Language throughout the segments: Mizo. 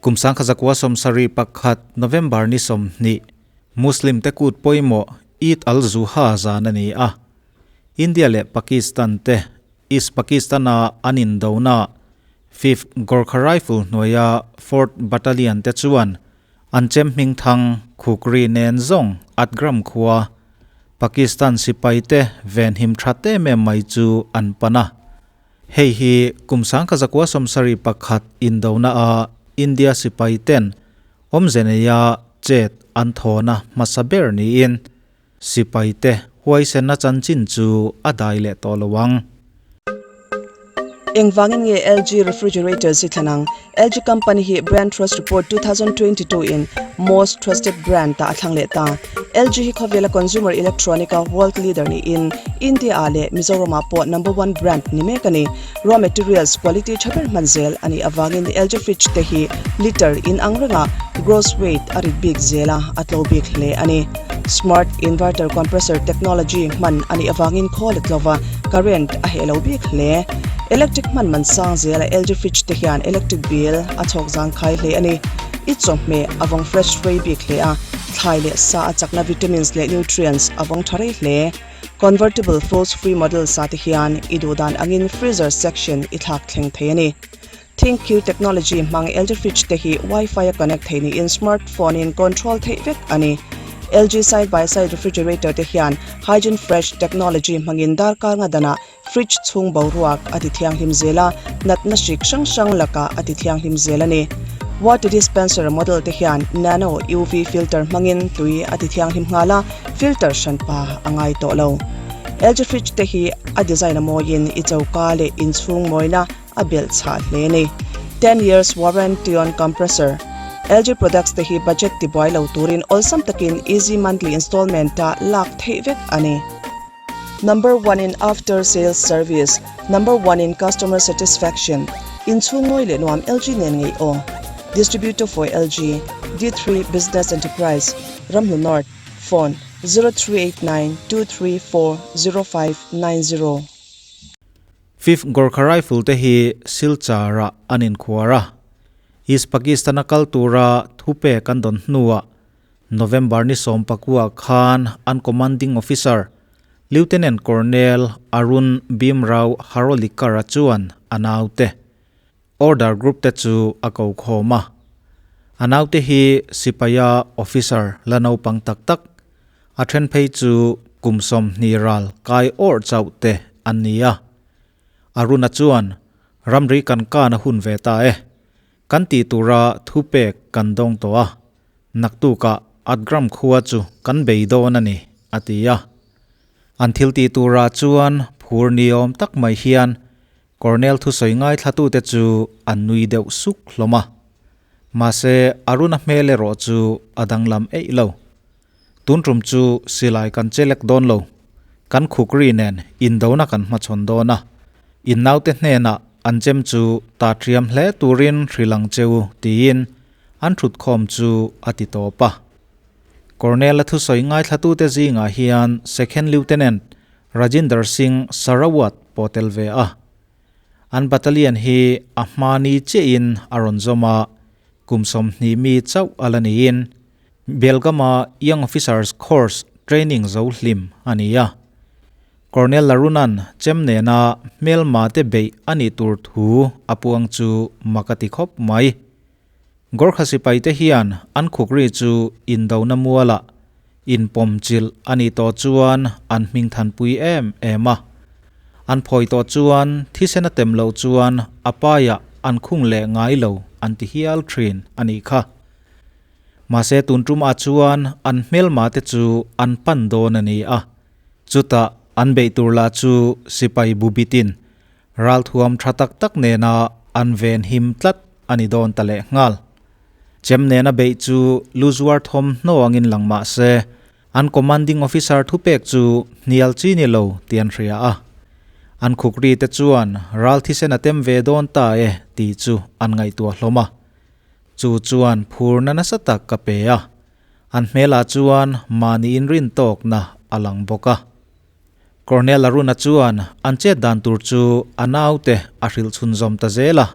Kum 1971 November ni 20, Muslim te kut pawimawh Eid al-Zuha zan a ni a. India leh Pakistan te East Pakistan-a an indona Fifth Gorkha Rifle hnuaia Fourth Battalion te chuan an chem hmingthang Khukri nen zawng Atgram khua Pakistan sipaite venhim tha em em mai chu an pan a. Hei hi kum 1971 indona a India sipai ten awmze neia chet an thawna hmasa ber niin sipai te huaisenna chanchin chu a dai leh tawh lo ang. Engvangin nge LG Refrigerators hi thlan ang? LG company hi Brand Trust Report 2022 in Most Trusted Brand tah a thlang leh ta. LG hi khawvela consumer electronic a world leader niin India ah leh Mizoram ah pawh number one brand ni mek a ni. Raw materials quality tha ber hman zel a nih avangin LG fridge te hi liter in ang renga gross weight a rit bik zel a, a tlo bik hle a ni. Smart inverter compressor technology hman a nih avangin khawl a tlo va, current a heh lo bik hle. Electric hman man sang zela LG fridge te hian electric bill a chhawk zang khai hle a ni. I chawhmeh a vawng fresh rei bik hle a, thlai leh sa a chakna vitamins leh nutrients a vawng tha rei hle. Convertible frost free model sa te hian i duh dan angin freezer section i thlak thleng thei a ni. ThinQ technology hmang LG fridge te hi Wi-Fi a connect thei niin smartphone in control theih vek a ni. LG side by side refrigerator te hian Hygiene Fresh technology hmangin darkar nga danah fridge chhung boruak a ti thianghlim zel a, natna hrik hrang hrang lakah a ti thianghlim zel a ni. Water dispenser model te hian nano UV filter hmangin tui a ti thianghlim nghal a, filter hranpa a ngai tawh lo. LG fridge te hi a design a mawiin i choka leh inchhung mawina a belh chhah hle a ni. Ten years warranty on compressor. LG products te hi budget tibuai lo turin awlsam takin easy monthly installment a lak theih vek a ni. Number one in after sales service, number one in customer satisfaction, inchhung ngawi leh nuam LG nen ngei aw. Distributor for LG, D3 Business Enterprise, Ramhnu North, Phone, 0389 234 0590. Fifth Gorkha Rifle te hi Silchar-ah an inkhuar a, East Pakistan-a kal tura thupek an dawn hnuah November ni 19 khan an commanding officer Lieutenant Colonel Arun Bhimrao Harolikar-a chuan a naute order group te chu a ko khawm a. A naute hi sipaia officer la naupang tak tak, a then phei chu kum 20 ral kai awrh chauh te an ni a. Arun-a chuan ramri kan kan a hun ve ta e. Kan tih tura thupek kan dawng tawh a, naktukah Atgram khua chu kan bei dawn a ni, a ti a. An thil tih turah chuan phur ni awm tak mai hian Colonel thusawi ngaithlatute chu an nui deuh suk hlawm a. Mahse, Aruna hmel erawh chu a danglam eih lo. Tun tum chu silai kan chelek dawn lo, kan khukri nen indona kan hmachhawn dawn a, in naute hnenah an chem chu ta thiam hle turin hrilh ang che u tiin an thutkhawm chu a ti tawp a. Colonel-a thusawi ngaithlatute zingah hian Second Lieutenant Rajinder Singh Sarawat pawh tel ve a. An battalion hi a hmani chiahin a rawn zawm a, kum 20 mi chauh a la niin Belgama Young Officers Course training zo hlim a ni a. Colonel Larunan chem nena hmelma te beih a nih tur thu a puang chu mak a ti khawp mai. Gorkha sipai te hian an khukri chu indona mualah inpawm chilh a nih tawh chuan an hming thanpui em em a. An phawi tawh chuan thisen a tem loh chuan a paiah an khung leh ngai lo an ti hial thin a nih kha. Mahse tun tumah chuan an hmelma te chu an pan dawn a ni a, chutah an beih tur lah chu sipai bu bitin ralthuam tha tak tak nena an ven him tlat a ni dawn ta leh nghal. Chem nena beih chu lu zuar thawmhnaw angin lang mah se an commanding officer thupek chu hnial chi ni lo tih an hria a. An khukri te chuan ral thisen a tem ve dawn ta e tih chu an ngaihtuah hlawm a. Chu chuan phurna nasa tak ka pe a, an hmelah chuan mahni inrin tawkna a lang bawk a. Colonel Aruna chuan an chet dan tur chu a naute a hrilh chhunzawm ta zel a.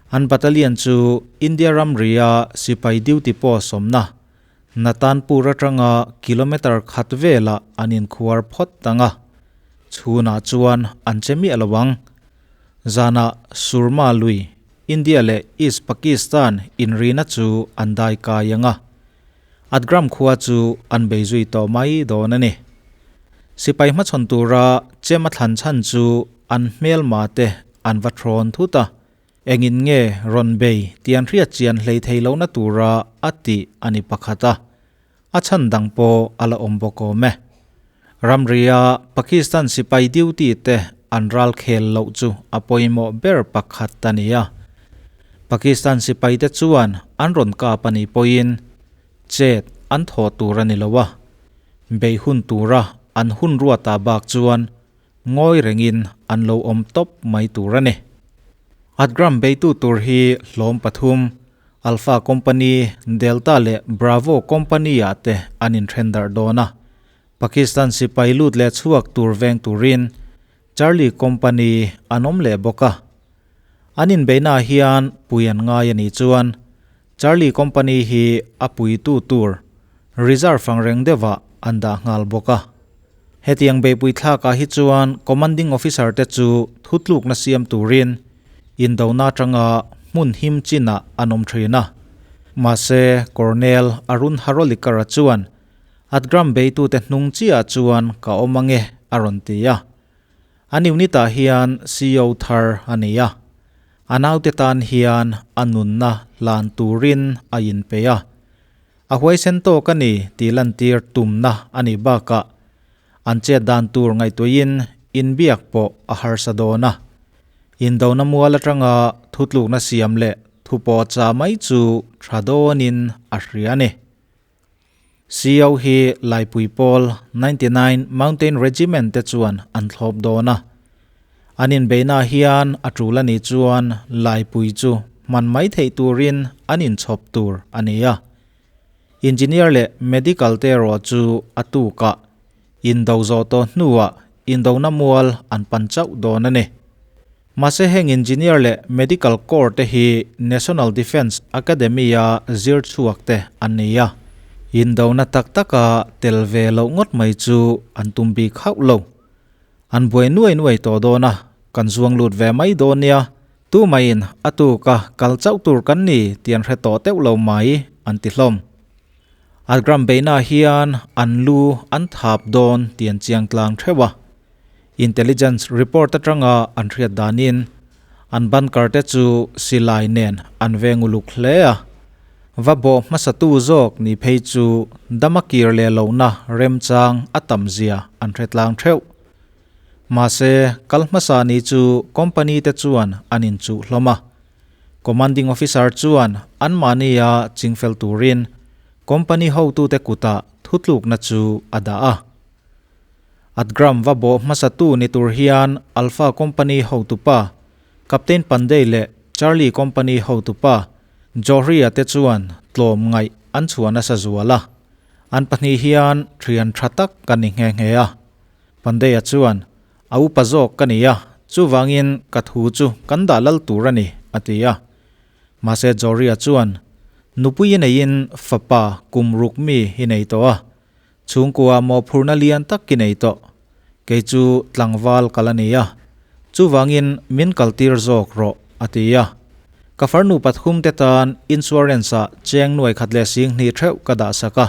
An battalion chu India ramria sipai duty post awmna Natanpur atanga kilometre khat velah an inkhuar phawt ang a, chhunah chuan an che miah lo ang. Zanah Surma lui, India leh East Pakistan inrina chu an dai kai ang a, Atgram khua chu an bei zui tawh mai dawn a ni. Sipai hmachhawn tura chem a thlan chhan chu an hmelma te an va thawn thut a, engin nge rawn bei tih an hriat chian hlei thei lohna tura a tih a ni pakhat a, a chhan dang pawh a la awm bawk awm e. Ramria Pakistan sipai duty te an ral khel loh chu a pawimawh ber pakhat a ni a. Pakistan sipaite chuan an rawn kap a nih pawhin chet an thawh tur a ni lo a, bei hun tura an hun ruatah bak chuan ngawi rengin an lo awm tawp mai tur a ni. Atgram beitu tur hi hlawm pathum, Alpha Company, Delta leh Bravo Company-ah te an inthen darh dawn a. Pakistan sipai lut leh chhuak tur veng turin Charlie Company an awm leh bawk a. An inbeihnaah hian pui an ngai a nih chuan Charlie Company hi a puitu tur reserve ang reng deuhah an dah nghal bawk a. Hetiang beihpui thlakah hi chuan Commanding Officer te chu thutlukna siam turin indona atanga hmun him chinah an awm thin a. Mahse, Colonel Arun Harolikar-a chuan Atgram beitute hnung chiah chuan ka awm ange a rawn ti a. An unit ah hian CO thar a nei a, a naute tan hian a nunna hlan turin a inpe a. A huaisen tawk a ni tih lantir tumna a nih bakah an chet dan tur ngaihtuahin inbiak pawh a harsa dawn a. Indona mual atanga thutlukna siam leh thupawh cha mai chu tha dawnin a hria a ni. CO hi Laipui pawl 99 Mountain Regiment te chuan an thlawp dawn a. An inbeihnaah hian a tul a nih chuan Laipui chu hman mai theih turin an inchhawp tur a ni a. Engineer leh Medical te erawh chu a tukah indo zawh tawh hnuah indona mual an pan chauh dawn a ni. Mahse heng Engineer leh Medical Corps te hi National Defence Academy-a zir chhuak te an ni a, indona tak taka tel ve loh ngawt mai chu an tum bik hauh lo. An buai nuai nuai tawh dawn a, kan zuang lut ve mai dawn nia, tumaiin a tuka kal chauh tur kan ni tih an hre tawh teuh lo mai, an ti hlawm. Algram beihnaah hian an lu an thap dawn tih an chiang tlang theuh a. Intelligence report atanga an hriat danin an bunker te chu silai nen an veng uluk hle a, va bawh hmasatu zawk ni phei chu dama kir leh lohna remchang a tam zia an hre tlang theuh. Mahse, kal hmasa ni chu company te chuan an inchuh hlawm a, commanding officer chuan anmahnia chingfel turin company hotute kutah thutlukna chu a dah a. Atgram va bawh hmasatu ni tur hian Alpha Company hotupa Captain Pandey leh Charlie Company hotupa Johri-a te chuan tlawm ngaih an chhuah nasa zual a. An pahnih hian thian tha tak ka ni nghe nghe a. Pandey-a chuan, A upa zawk ka ni a, chuvangin ka thu chu kan dah lal tur a ni, a ti a. Mahse Johri-a chuan, Nupui i neiin fapa kum ruk mi i nei tawh a, Chhungkua mawhphurhna lian tak i nei tawh. Kei chu tlangval kal a ni a, chuvangin min kaltir zawk rawh, a ti a. Ka farnu pathum te tan insurance ah cheng nuai khat leh sing hnih theuh ka dah sak a.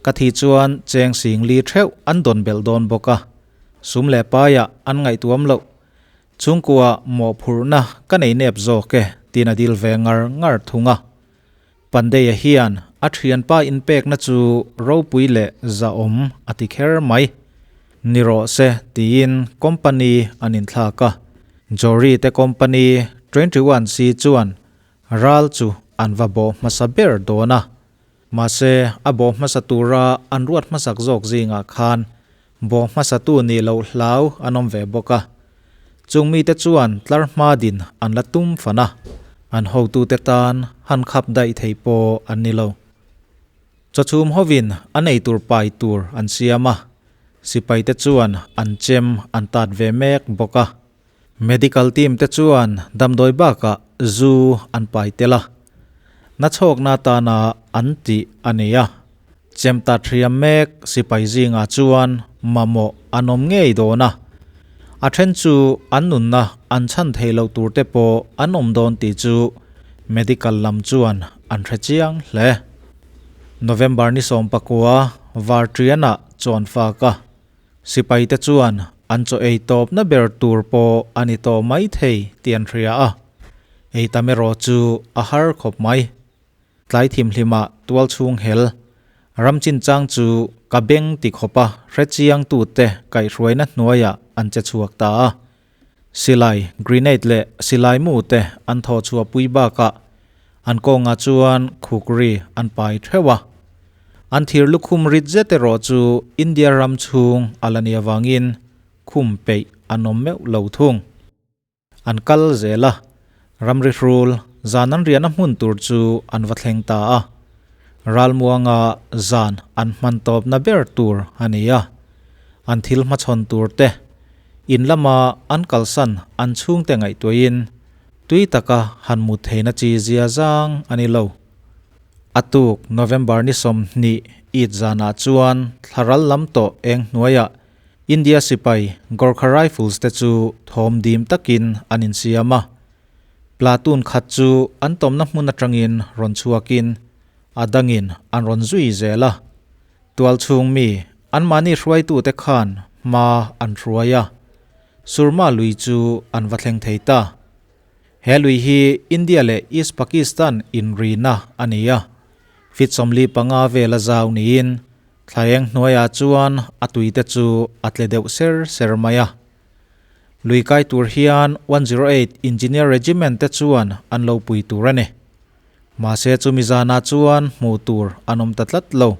Ka thi chuan cheng sing li theuh an dawn belh dawn bawk a. Sum leh paiah an ngaihtuam loh. Chhungkua mawhphurhna ka nei nep zawk e, tiin a dil ve ngar ngar thung a. Pandeia hian a thianpa inpekna chu ropui leh zahawm a ti kher mai. Ni rawh se tiin company an inthlak a. Jory te company 21C chuan ral chu an va bawh hmasa ber dawn a. Mahse a bawh hmasa tura an ruat hmasak zawk zingah khan bawh hmasatu nih loh hlau an awm ve bawk a. Chung mite chuan tlar hma din an la tum fan a, an hotute tan han khap daih thei pawh an ni lo. Chawchhum hovin an ei tur pai tur an siam a, sipaite chuan an chem an tat ve mek bawk a. Medical team te chuan damdawi bakah. zu an pai tel a, nachhawkna atana an tih a ni a. Chemta thiam mek sipai zingah chuan mamawh an awm ngei dawn a, a then chu an nunna an chhan thei loh tur te pawh an awm dawn tih chu medical lam chuan an hre chiang hle. November ni 19 Varṭianah chuan fak a, sipai te chuan an chaw ei tawpna ber tur pawh a ni tawh mai thei tih an hria a, ei tam erawh chu a har khawp mai. Tlai thimhlimah tual chhung hel ram chinchang chu ka beng ti khawpa hrechiang tute kaihhruaina hnuaiah an che chhuak ta a. Silai, grenade leh silai mu te an thaw chhuah pui bakah an kawngah chuan khukri an pai theuh a. An thir lukhum rit zet erawh chu India ram chhung a la ni avangin khum peih an awm meuh lo thung. An kal zel a, ramri hrul zan an riahna hmun tur chu an va thleng ta a. Ralmuanga zan an hman tawpna ber tur a ni a, an thil hmachhawn tur te, in lama an kalsan an chhungte ngaihtuahin tui taka han mut theihna chi zia zang a ni lo. A tuk November ni 20 it zanah chuan thlaral lam tawh eng hnuaiah India sipai Gorkha Rifles te chu thawm dim takin an insiam a. Platoon khat chu an tawmna hmun atangin rawn chhuakin a dangin an rawn zui zel a. Tualchhung mi anmahni hruaitute khan hma an hruai a, Surma lui chu an va thleng thei ta. He lui hi India leh East Pakistan inrina a ni a, feet 45 vela zau niin Thlaeng hnuaiah chuan a tuite chu a tle deuh ser ser mai a. Lui kai tur hian 108 Engineer Regiment te chuan an lo pui tur a ni. Mahse chumi zanah chuan hmuh tur an awm ta tlat lo.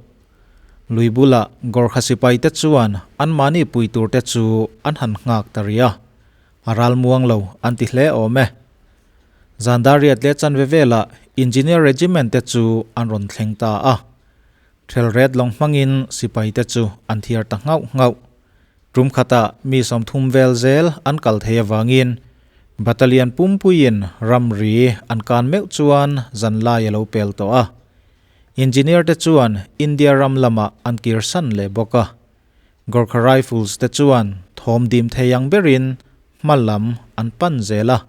Lui bulah Gorkha sipai te chuan anmahni pui tur te chu an han nghak ta rih a. A ral muang lo an ti hle awm e. Zan dar riat leh chanve velah Engineer Regiment te chu an rawn thleng ta a. Thelret lawng hmangin sipaite chu an thiar ta nghauh nghauh. Tum khatah mi 30 vel zel an kal thei avangin Battalion pumpuiin ramri an kan meuh chuan zanlai a lo pel tawh a. Engineer te chuan India ram lamah an kirsan leh bawk a. Gorkha Rifles te chuan thawm dim thei ang berin hma lam an pan zel a.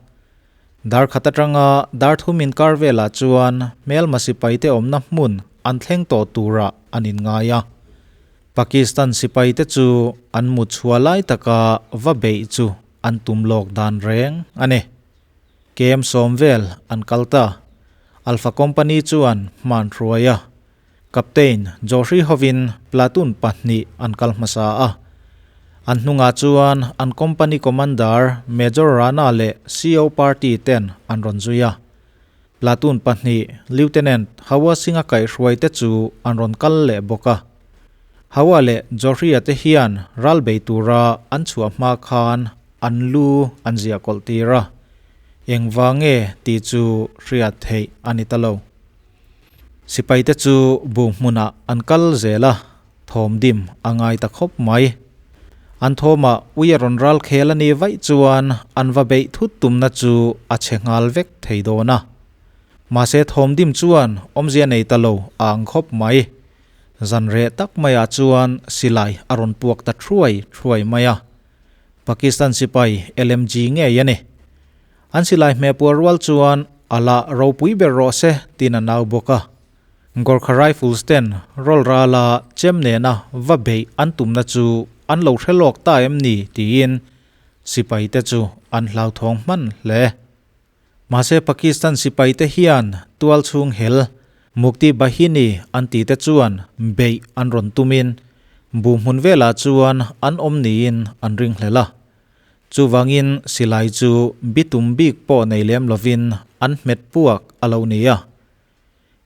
Dar khat atanga dar thum inkar velah chuan hmelma sipaite awmna hmun an thleng tawh turah an inngai a. Pakistan sipaite chu an mut chhuah lai taka va beih chu an tum lawk dan reng a ni. Kem sawm vel an kal ta. Alpha Company chuan hman hruai a. Captain Joshri hovin platoon pahnih an kal hmasa a. An hnungah chuan an company commander Major Rana leh CO party ten an rawn zui a. Platoon pahnih Lieutenant Hawa Singh-a kaihhruai te chu an rawn kal leh bawk a. Hawa leh Joshri-a te hian ral bei tura an chhuah hma khan an lu an ziah kawlh tir a. Engvang nge tih chu hriat theih a ni ta lo. Sipaite chu bu hmunah an kal zel a, thawm dim a ngai ta khawp mai. An thawmah ui a rawn ral khel a nih vaih chuan an va beih thut tumna chu a chhe nghal vek thei dawn a. Mahse thawm dim chuan awmzia nei ta lo a ang khawp mai. Zan reh tak maiah chuan silai a rawn puak ta thuai thuai mai a. Pakistan sipai LMG ngei a ni. An silai hmehpuar rual chuan a la ropui ber rawh se tiin a nau bawk a. Gorkha Rifles ten rawl rala chem nena va beih an tumna chu an lo hre lawk ta em ni tiin sipaite chu an hlauthawng hman hle. Mahse Pakistan sipaite hian tual chhung hel Mukti Bahini an tihte chuan beih an rawn tumin bu hmun velah chuan an awm niin an ringhlel a. Chuvangin silai chu bitum bik pawh nei lem lovin an hmet puak a lo ni a.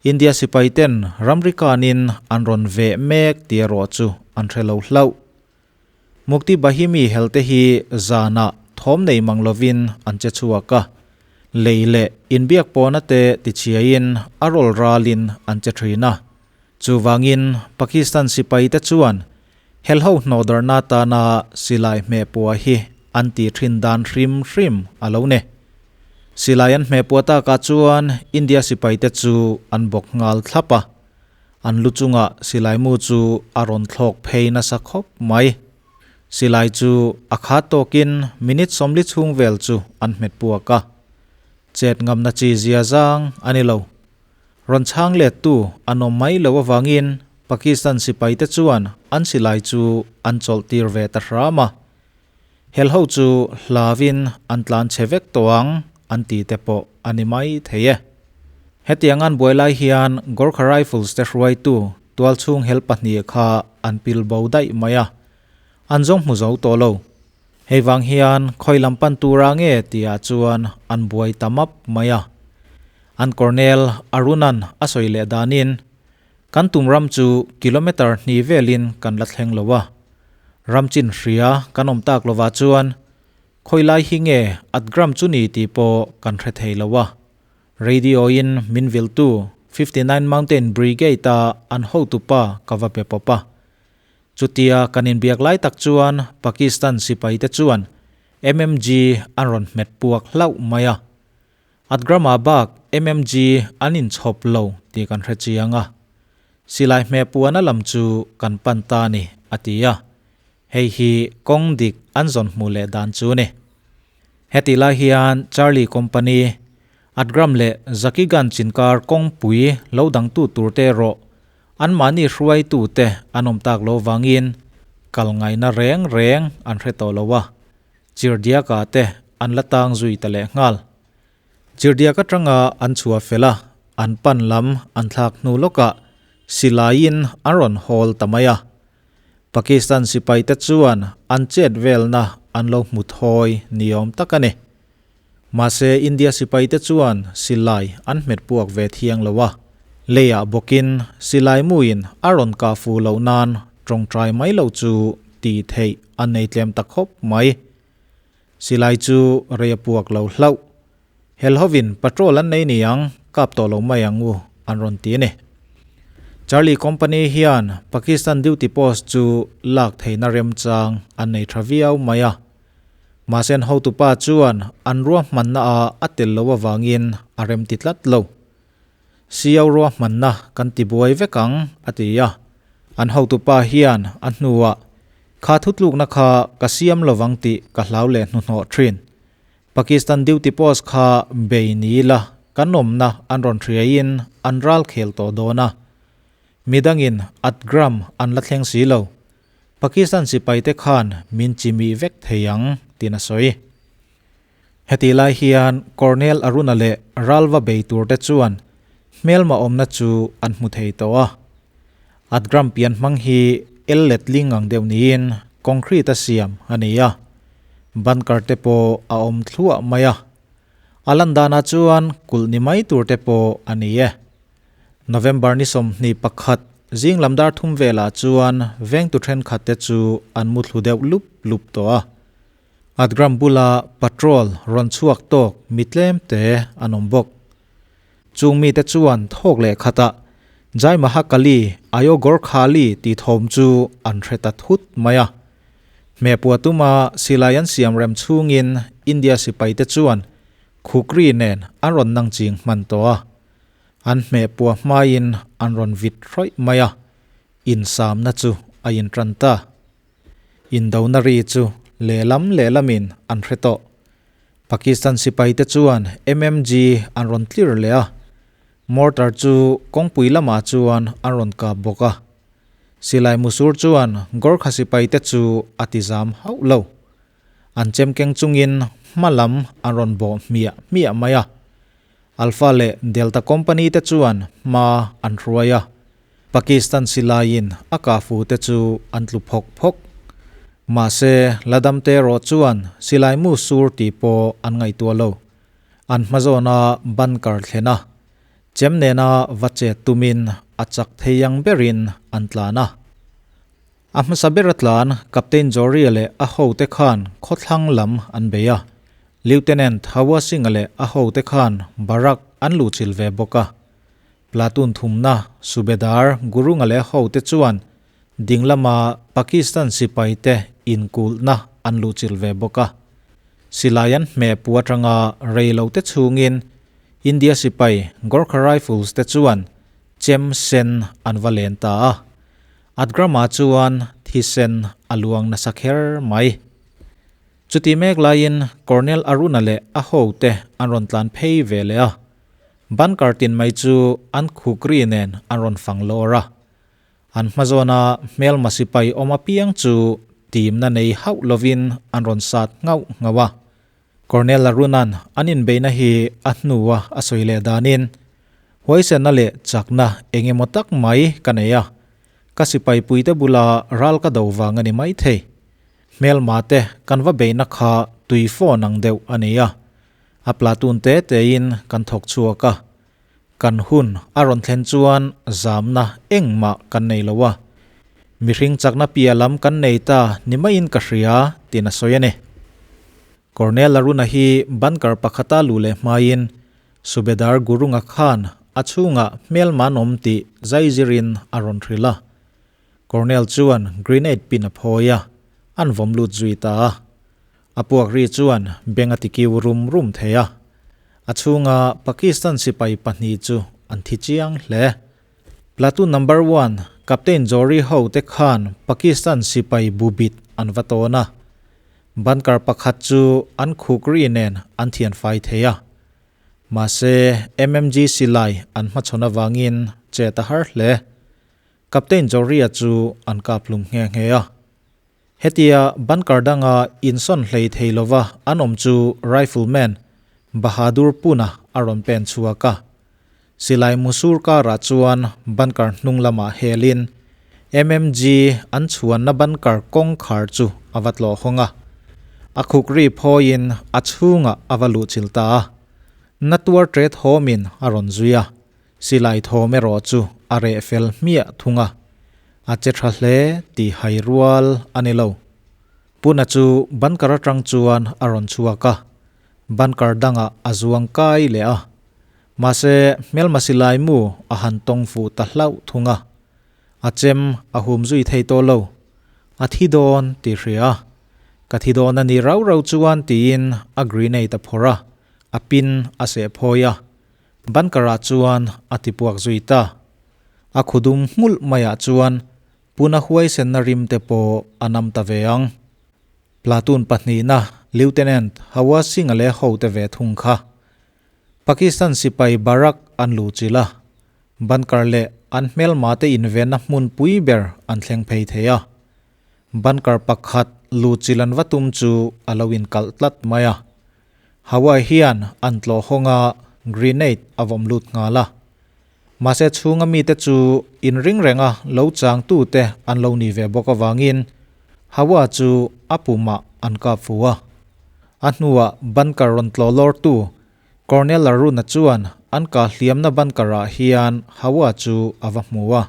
India sipaiten ramri kanin an rawn veh mek tih erawh chu an hre lo hlauh. Mukti Bahimi helte hi zanah thawm nei mang lovin an che chhuak a, lei leh inbiak pawhna te tichhiain a rawl ralin an che thin a. Chuvangin Pakistan sipaite chuan Helho hnawhdarhna atana silai hmehpuah hi an tih thin dan hrim hrim a lo ni. Silai an hmeh puah takah chuan India sipaite chu an bawk nghal thlap a, an lu chungah silai mu chu a rawn thlawk phei nasa khawp mai. Silai chu a khat tawkin minute 40 chhung vel chu an hmet puak a, chet ngamna chi zia zang a ni lo. Rawn chhang lettu an awm mai lo avangin Pakistan sipaite chuan an silai chu an chawlh tir ve ta hram a. Helho chu hlauin an tlan chhe vek tawh ang an ti te pawh a ni mai thei e. Hetiang an buai lai hian Gorkha Rifles te hruaitu tualchhung hel pahnih kha an pil bo daih mai a, an zawng hmu zo tawh lo. Hei vang hian khawi lam pan tura nge tihah chuan an buai ta map mai a. An Colonel Arunan a sawi leh danin, Kan tum ram chu kilometre hnih velin kan la thleng lo a. Ram chin hria kan awm tak lovah chuan khawi lai hi nge Atgram chu ni tih pawh kan hre thei lo a. Radio in min viltu 59 Mountain Brigade a an hotupa ka va pe pawp a. Chutia kan inbiak lai tak chuan Pakistan sipaite chuan MMG an rawn hmet puak hlauh mai a. Atgrama bak MMG an inchhawp lo tih kan hre chiang a. Silai hmeh puana lam chu kan pan ta ni, a ti a. Hei hi kawng dik an zawn hmuh leh dan chu ni. Hetih lai hian Charlie Company, Atgram leh Zakiganj inkar kawngpui lo dangtu turte erawh Anmahni hruaitute an awm tak lo vangin kal ngaihna reng reng an hre tawh lo a, Chirdiaka te an la tang zui ta leh nghal. Chirdiak atanga an chhuah fel a, an pan lam an thlak hnu lawkah silaiin an rawn hawl ta mai a. Pakistan sipaite chuan an chet velna an lo hmu thawi ni awm tak a ni. Mahse, India sipaite chuan silai an hmet puak ve thiang lo a, leiah bawkin silai muin a rawn kah fu loh nan tawngtai mai loh chu tih theih an nei tlem ta khawp mai. Silai chu rei a puak lo hlauh. Helhovin patrol an nei niang, kap tawh lo mai ang u, an rawn ti a ni. Charlie Company hian Pakistan duty post chu lak theihna remchang an nei tha viau mai a. Mahse an hotupa chuan an ruahmanna ah a tel lo avangin a rem ti tlat lo. Sio ruahmanna kan ti buai vek ang, a ti a. An hotupa hian a hnuah, Kha thutlukna kha ka siam lovang tih ka hlau leh hnuhnawh thin. Pakistan duty post kha bei ni ila kan awmna an rawn hriaiin an ral khel tawh dawn a. Midangin Atgram an la thleng si lo. Pakistan sipaite khan min chimih vek thei ang, tiin a sawi. Hetih lai hian Colonel Aruna leh ralva bei turte chuan hmelma awmna chu an hmu thei tawh a. Atgram pian hmang hi el letling ang deuh niin concrete a siam a ni a, bunker te pawh a awm thluah mai a. A lan danah chuan kulh ni mai turte pawh a ni e. November ni 21 zing lam dar thum velah chuan vengtu thenkhat te chu an mu thlu deuh lup lup tawh a. Atgram bula patrol rawn chhuak tawk mi tlem te an awm bawk. Chung mite chuan thawk leh khatah Jai Mahakali Ayo Gorkhali tih thawm chu an hre ta thut mai a. Hmehpua tuma silai an siam rem chhungin India sipaite chuan khukri nen an rawn nang ching hman tawh a. An hmeh pua hmaiin an rawn vit hrawih mai a, insamna chu a intan ta. Indona ri chu lehlam lehlamin an hre tawh. Pakistan sipaite chuan MMG an rawn tlir leh a, mortar chu kawngpui lamah chuan an rawn kap bawk a. Silai musur chuan Gorkha sipaite chu a tizam hauh lo. An chem keng chungin hma lam an rawn bawh hmiah hmiah mai a. Alpha leh Delta Company te chuan hma an hruai a, Pakistan silaiin a kahfu te chu an tlu phawk phawk. Mahse, Ladam te erawh chuan silai mu sur tih pawh an ngaihtuah lo. An hma zawna bunker thlen a, chem nena va chet tumin a chak thei ang berin an tlan a. A hmasa ber a tlan, Captain Joria leh a hote khan khawthlang lam an bei a. Lieutenant Hawa Singh-a leh a hote khan Barak an luhchilh ve bawk a. Platoon thumna Subedar Gurung-a leh a hote chuan ding lama Pakistan sipaite inkulhna an luhchilh ve bawk a. Silai an hmeh pu atanga rei lo te chhungin India sipai Gorkha Rifles te chuan chem sen an va len ta a. Atgram-ah chuan thisen a luang nasa kher mai. Chuti mek laiin Colonel Aruna leh a hote an rawn tlan phei ve leh a. Bunker tin mai chu an khukri nen an rawn fang lawr a. An hmazawna hmelma sipai awm apiang chu timna nei hauh lovin an rawn sat nghauh nghauh a. Colonel Arunan an inbeihna hi a hnua a sawi leh danin, Huaisenna leh chakna eng emaw tak mai ka nei a, ka sipai puite bula ral ka do vang a ni maithei. Hmelma te kan va beihna kha tui fawn ang deuh a ni a, a platoon te tein kan thawk chhuak a, Kan hun a rawn thlen chuan zamna engmah kan nei lo a, mihring chakna piah lam kan nei ta ni maiin ka hria tiin a sawi a ni. Colonel Aruna hi bunker pakhata luh leh hmain Subedar Gurunga khan a chhungah hmelma an awm tih zaizirin a rawn hrilh a. Colonel chuan grenade pin a phawi a, an vawm lut zui ta a. A puak ri chuan beng a tikiu rum rum thei a, a chhunga Pakistan sipai pahnih chu an thi chiang hle. Platoon number one Captain Jory ho te khan Pakistan sipai bubit an va tawn a, bunker pakhat chu an khuk ri nen an thian fai thei a. Mahse MMG silai an hmachhawn avangin chet a har hle. Captain Jory-a chu an kap hlum nghe nghe a. Hetia bunker danga insawn hlei thei lova an awm chu Rifleman Bahadur Puna a rawn pen chhuak a. Silai Musur karah chuan bunker hnung lamah helin MMG an chhuanna bunker kawngkhar chu a va tlawh hawng a. A khuk ri phawiin a chhungah a va luhchilh ta a. Na tuar ṭet hawmin a rawn zui a. Silai thawm erawh chu a reh fel hmiah thung a, a che tha hle tih hai rual a ni lo. Puna chu bunker atang chuan a rawn chhuak a, bunker dangah a zuang kai leh a. Mahse hmelma silai mu a han tawng fuh ta hlauh thung a, a chem a hum zui thei tawh lo. A thi dawn tih hria a, ka thi dawn a ni rau rau chuan tiin a grenade a phawrh a, a pin a seh phawi a. Bunker-ah chuan a ti puak zui ta. A khudum nghulh maiah chuan Puna huaisenna rim te pawh a nam ta ve ang. Platoon pahnihna Lieutenant Hawa Singh-a leh hote ve thung kha. Pakistan sipai barrack an luh chilh a, bunker leh an hmelma te invenna hmun pui ber an thleng phei thei a. Bunker pakhat luh chilh an va tum chu a lo inkalh tlat mai a. Hawaii hian an tlawh hawng a, grenade a vawm lut nghal a. Mahse chhunga mite chu inring renga lo changtute an lo ni ve bawk avangin Hawa chu a pumah an kap fu a. A hnuah bunker rawn tlawh lawrtu Colonel Aruna chuan an kah hliamna bunker-ah hian Hawa chu a va hmu a.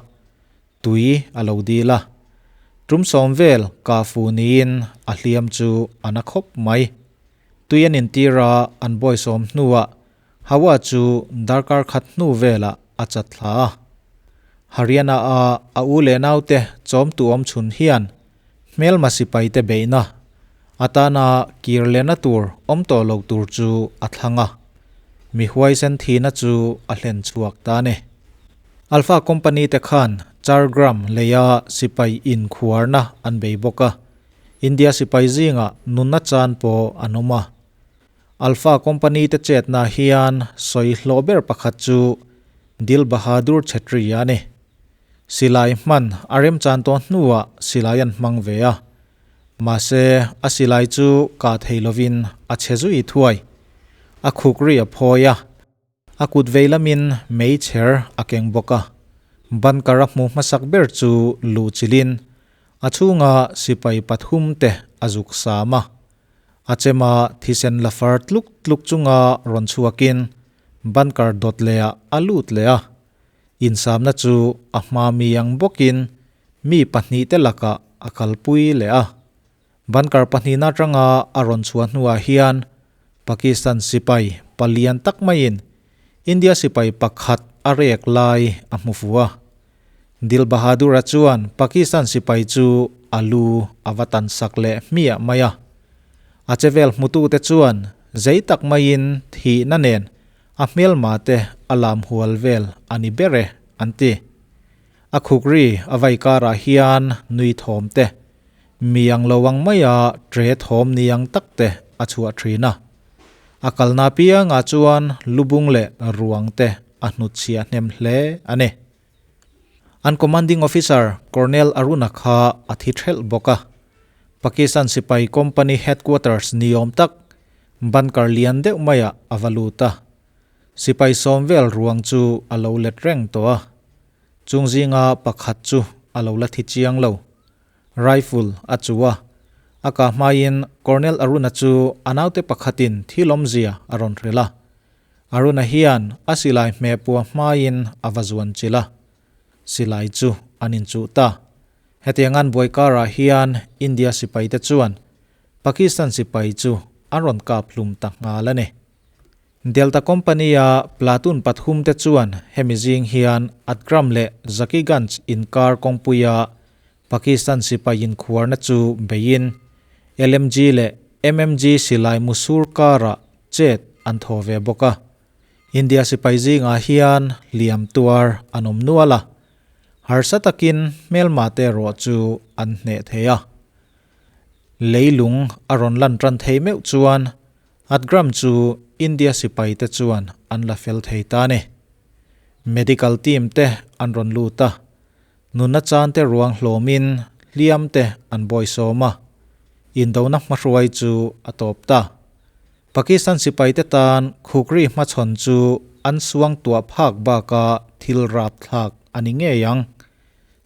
Tui a lo dil a. Tum sawm vel ka fu niin a hliam chu a na khawp mai. Tui an intir a, an bawisawm hnuah Hawa chu darkar khat hnu velah a chat thla a. Haryana a a u leh naute chawm tu awm chhun hian hmelma sipaite beihna atana kir lehna tur awm tawh lo tur chu a thlang a. Mi huaisen thihna chu a hlen chhuak ta a ni. Alpha Company te khan Chargram leia sipai inkhuarna an bei bawk a, India sipai zingah nunna chan pawh an awm a. Alpha Company te chetna hian sawi hlawh ber pakhat chu Dil Bahadur Chhetri a ni. Silai hman a remchan tawh hnuah silai an hmang ve a, mahse a silai chu kah thei lovin a chhe zui thuai. A khuk ri a phawi a. A kut vei lamin meichher a keng bawk a, bunker a hmuh hmasak ber chu luh chilhin a chhunga sipai pathum te a zuk sam a. A chema thisen la far tluk tluk chunga rawn chhuakin bunker dawt lehah a lut leh a. Insamna chu a hma mi ang bawkin mi pahnih te lakah a kalpui leh a. Bunker pahnihna atanga a rawn chhuah hnuah hian Pakistan sipai palian tak maiin India sipai pakhat a rek lai a hmu fu a. Dil Bahadur-a chuan Pakistan sipai chu a lu a va tan sak leh hmiah mai a. A chevel hmutute chuan zei tak maiin thihna nen a hmelma te a lam hual vel a ni ber e an ti. A khukri a vai karah hian nui thawm te, mi ang lo ang maia tre thawm ni ang tak te a chhuah thin a. A kalna piangah chuan lubung leh ruang te a hnutchhiah hnem hle a ni. An commanding officer Colonel Aruna kha a thi thelh bawk a. Pakistan sipai company headquarters ni awm tak bunker lian deuh maiah a va lut a. Sipai sawm vel ruang chu a lo let reng tawh a. Chung zinga pakhat chu a lo la thi chiang lo. Rifle a chu a. A kah hmain Colonel Aruna chu a naute pakhatin thil awmzia a rawn hrilh a. Aruna hian a silai hmehpua hmain a va zuan chilh a, silai chu an inchuh ta. Hetiang an buai karah hian India sipaite chuan Pakistan sipai chu an rawn kap hlum ta nghal a ni. Delta Company-a platoon pathumte chuan hemi zing hian Atgram leh Zakiganj inkar kawngpuia Pakistan sipai inkhuarna chu beiin LMG leh MMG silai musur karah chet an thaw ve bawk a. India sipai zingah hian hliam tuar an awm nual a, harsa takin hmelmate erawh chu an hneh thei a. Leilung a rawn lan tan thei meuh chuan Atgram chu India sipaite chuan an la fel thei ta a ni. Medical team te an rawn lut a, Nunna chan te ruang hlawmin hliam te an bawisawm a, indona hmahruai chu a tawp ta. Pakistan sipaite tan khukri hmachhawn chu an suang tuah phak baka thil rap thlak a ni ngei ang.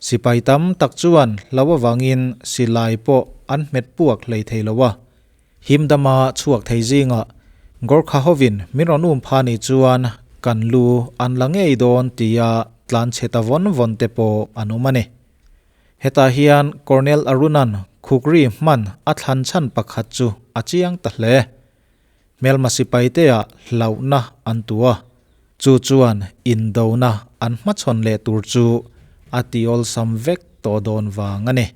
Sipai tam tak chuan hlo avangin silai pawh an hmet puak hlei thei lo a. Himdama chhuak thei zingah Gorkha hovin min rawn um pha nih chuan kan lu an la ngei dawn tia tlan chhe ta vawn vawn te pawh an awm a ni. Hetah hian Colonel Arunan khukri hman a thlan chhan pakhat chu a chiang ta hle. Hmelma sipaitea hlauhna an tu a, chu chuan indona an hmachhawn leh tur chu a ti awlsam vek tawh dawn vang a ni.